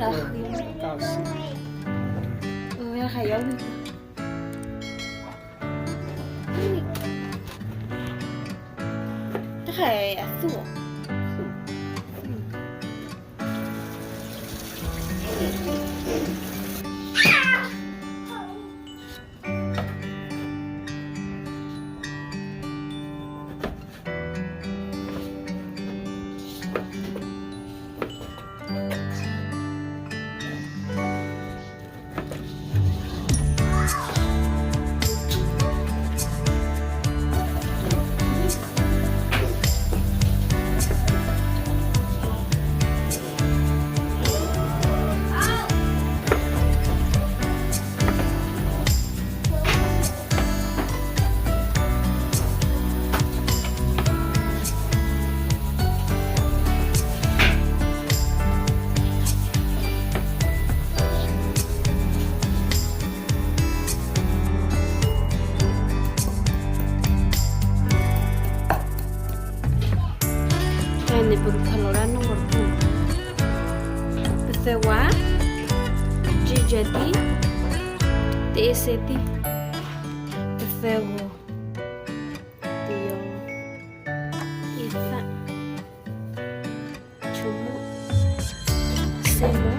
အဃံ, အဝဲတခါယီၤဝံၤ, တခါအသူၣ် တၢ်န့ၣ် ပကဖီလီၤဒၣ်နီၢ်ကီၢ်တပူၤ, ပသၢဝါ, ကၠံၣ်ကၠၢတံၢ်, တအ့စ့တံၢ်, ပသၢဂီၤ, ပယီၤ, အ့သၣ်, ဆိမိၣ်, စ့မိၣ်, ဆီမုၣ်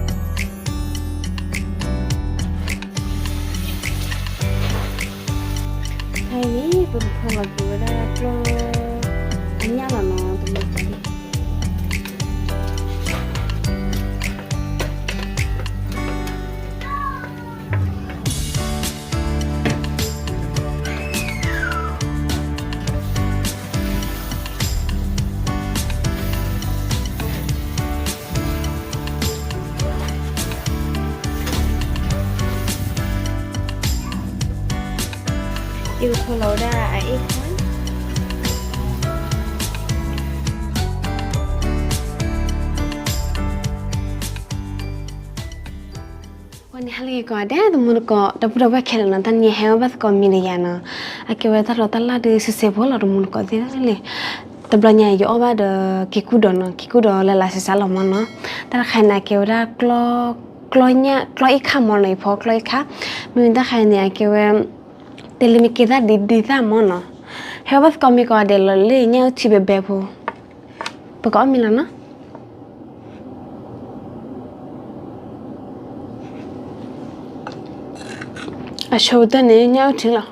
ခဲအံၤန့ၣ် ပကဖီလီၤက့ၤဝဲဒၣ်ကျီၢ်အညၣ်လီၤနီၤ, တမ့ၢ်ကလံၢ်. ယကဖီလီၤဝဲဒၣ်အအ့ၣ်ခါ ဝဲန့ၣ် ဟါလၢဂ့ၤကိးဂၤဒဲး တမူတကိး ဒီပုၢ်ဒီဝဲၢ်ခဲလၢာ်နီၤ, တနံၤအံၤဟဲဝဲဘၣ်သကိးမံၤဒီးယၤနီၤ, အကဲဝဲတၢ်လီၢ်တၢ်လၢ်ဒီး စံးဆဲးဖိလီၤ တမူတကိးသ့ၣ်လံ. တဘျီညါအံၤ ယအီၣ်ဘၣ်ဒီးက့ၤကူၣ်ဒီးနီၤ, က့ၤကူၣ်ဒီးလၢလၢ်စံးစါလီၤမၢ်နီၤ. တၢ်တခါန့ၣ် အကဲဝဲဒၣ်ကျီၢ်, ကျီၢ်ညၣ်, ကျီၢ်အ့ၣ်ခါမၢ်နီၤ, ယဖီကျီၢ်အ့ၣ်ခါ. မ့မ့ၢ်တၢ်တခါန့ၣ် အကဲဝဲ တလံၤမ့ၢ်က့ၤသၣ်ဒံးဒံးသၣ်မၢ်နီၤ. ဟဲဝဲဘၣ်သကိးမံၤကိးဂၤဒဲးလီၤလၢညၣ်အုၣ်ထံဘဲဘဲဖိ, ပကအီၣ်မံၤလီၤနီၤ. အဆိကတၢၢ်န့ၣ် ညၣ်အုၣ်ထံလီၤ.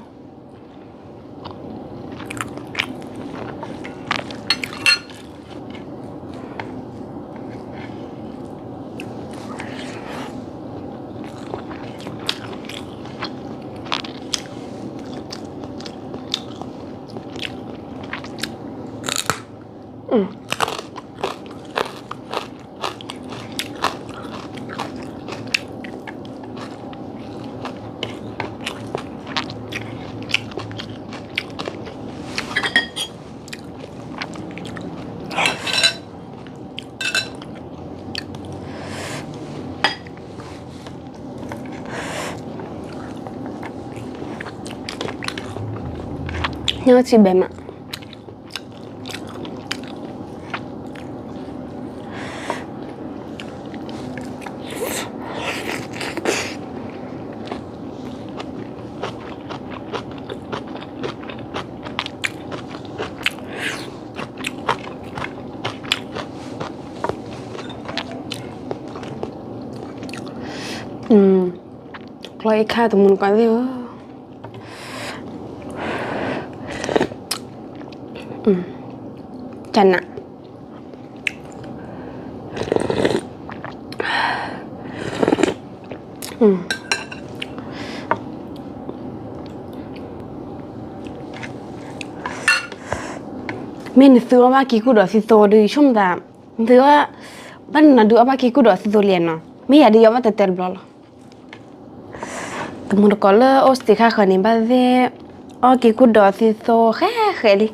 ညၣ်အုၣ်ထံဘဲမး. ကျီၢ်အ့ၣ်ခါ တမူတကိးသ့ၣ်ဧၢ, ကနး, မ့ၢ်နသုအီၣ်ဘၣ်က့ၤကူၣ်ဒီးသံသိဒီး ယဆိကမိၣ်သး, နသုအီၣ်ဘၣ်, ဘၣ်နနၤဒုးအီၣ်ဘၣ်က့ၤကူၣ်ဒီးသံသိလံနီၤ, မ့ၢ်ယၤဒုးယအီၣ်ဘၣ်တဲတဲတဘျီလီၤ. တမူတကိးလၢအိၣ်စတ့ခါဃၢၤန့ၣ် ဘၣ်သ့ၣ်အီၣ်က့ၤကူၣ်ဒီးသံသိဃဲဃဲလံ.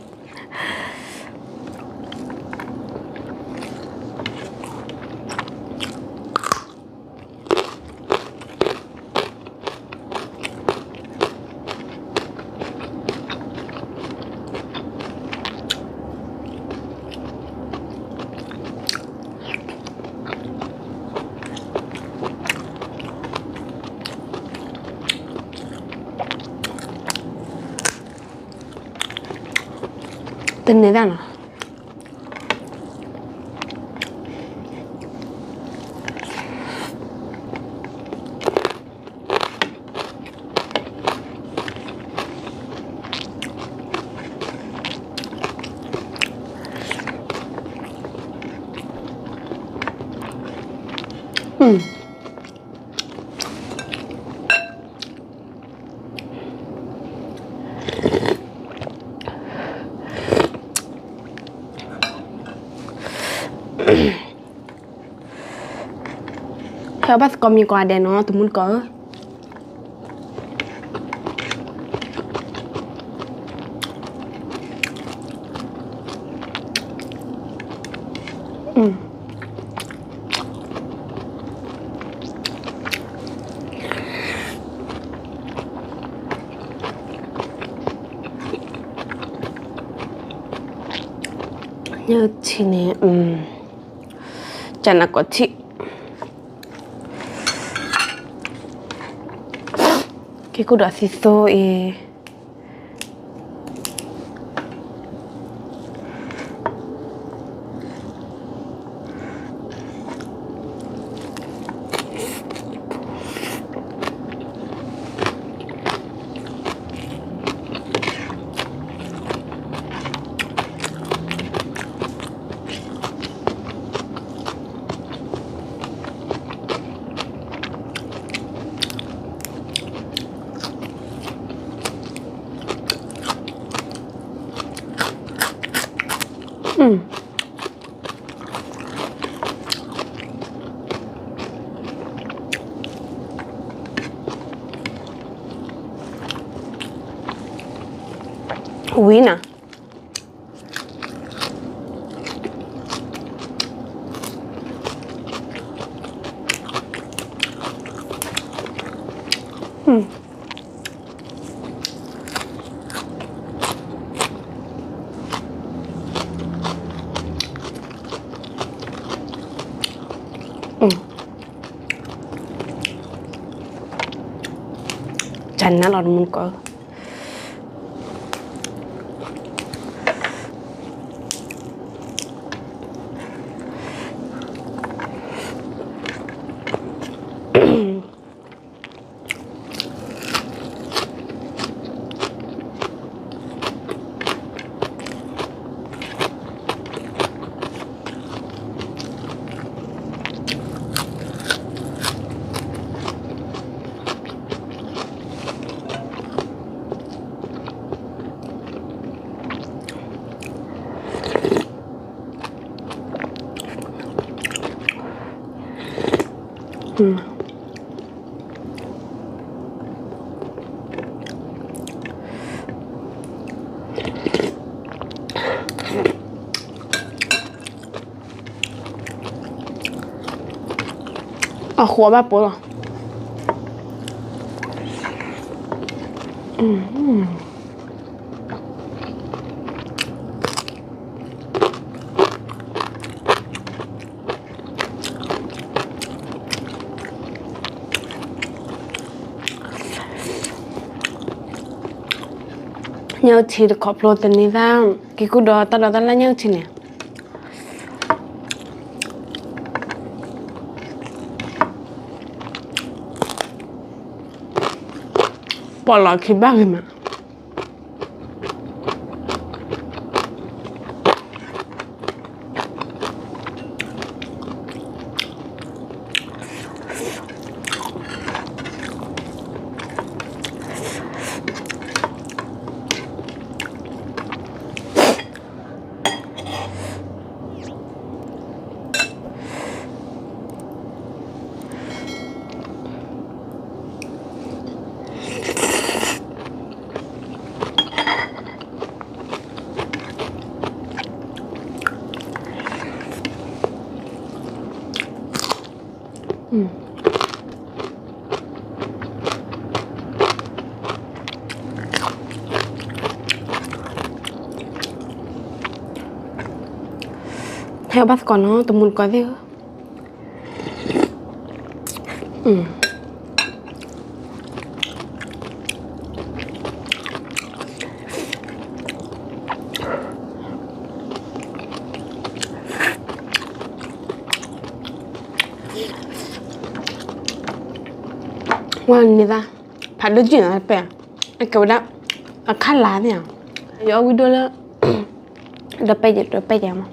တန့ၢ်တၢ်နီၤ. ဟဲဘၣ်သကိးမံၤကိးဂၤဒဲးနီၤ တမူတကိးဧၢ. ညၣ်ထံန့ၣ် ကနၣ်ကိးထံၣ် က့ၤကူၣ်ဒီးသံသိအံၤ ဝံၤနၤ ကနၣ်လီၤတမူတကိး အဃိဘၣ်ပိလီၤ. ညၣ်အုၣ်ထံတခီဖျိတန့ၢ်သၣ် က့ၤကူၣ်ဒီးတၢ်ဒီးတၢ်လၢညၣ်အုၣ်ထံန့ၣ် ပီၣ်လီၤခံဘၣ်ဂ့ၤမး. ဟဲဘၣ်သကိးနီၤ တမူတကိးသ့ၣ်ဧၢ. อืม ဝဲန့ၣ်သး ဖးဒိၣ်ကံၣ်နီၤပဲၢ်, အကဲဝဲဒၣ် အခၣ်လါန့ၣ်ဧါ, ယအီၣ်ဝံၤဒိၣ်လၢ ဒီပဲၢ်ယဲ ဒီပဲၢ်ယဲမး,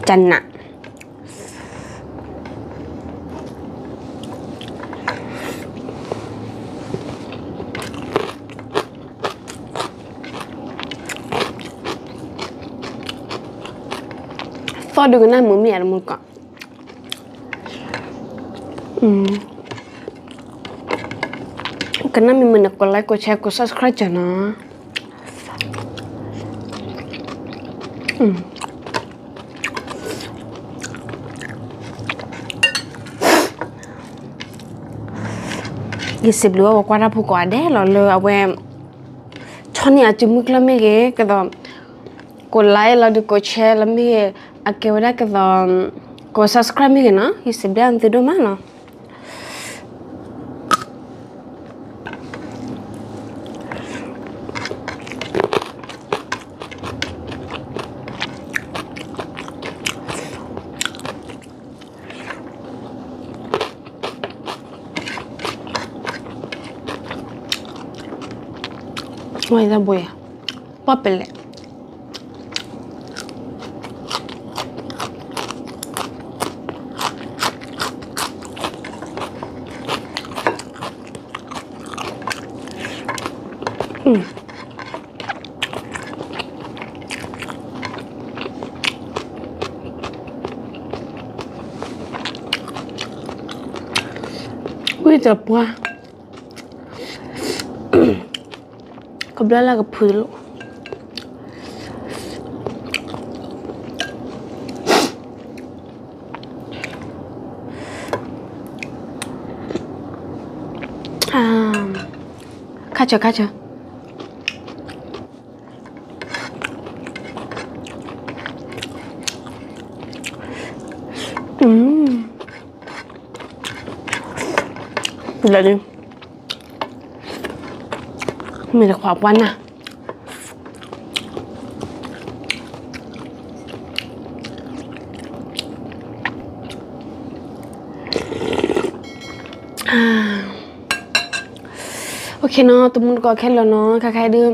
ကနး သီၣ်ဒုးကနၣ်မုာ်မ့ၢ်ဧါတမူတကိး, ကနၣ်မ့ၢ်မုာ်န့ၣ် ကိး like ကိး share ကိး subscribe ကၢနီၤ. ယစံးဘျုးဘၣ်ပှၤကွၢ်တၢ်ဖိကိးဂၤဒဲးလီၤလၢအဝဲ ဆီၣ်န့ၢ်အစုမုၢ်ကျၢၢ်မ့ၢ်ဂ့ၤ, ကသိး ကိး like လီၤဒုး ကိး share လီၤမ့ၢ်ဂ့ၤ, အကဲဝဲဒၣ်ကသိး ကိး subscribe မ့ၢ်ဂ့ၤနီၤ, ယစံးဘျုးသုဒိၣ်မးနီၤ. ဝဲဒၣ်ဘှံး, ပီၣ်ပဲလဲၣ်. ဝံၣ်တပှၢ်, ကဘျၢလၢကဖုးလိာ်. ခါဆၢ ခါဆၢ. လၢာ်လံ, မ့ၢ်တခွးပှၢ်နၢ်. OK နီၤ, တမူတကိးခဲလၢာ်နီၤ, ခဲခါဒုး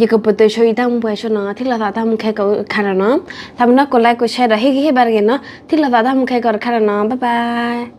ယကပတုာ်ဆိယတၢ်မူပှဲၤဆိနီၤ, ထံၣ်လိာ်သးတၢ်မူခဲကိးတခါဒီးနီၤ, သးမုၢ်နီၢ်ကိး like ကိး share ဒီးဟ့ၣ်ဂံၢ်ဟ့ၣ်ဘါတဂ့ၤနီၤ, ထံၣ်လိာ်သးတၢ်မူခဲကိးတခါဒီးနီၤ, bye bye.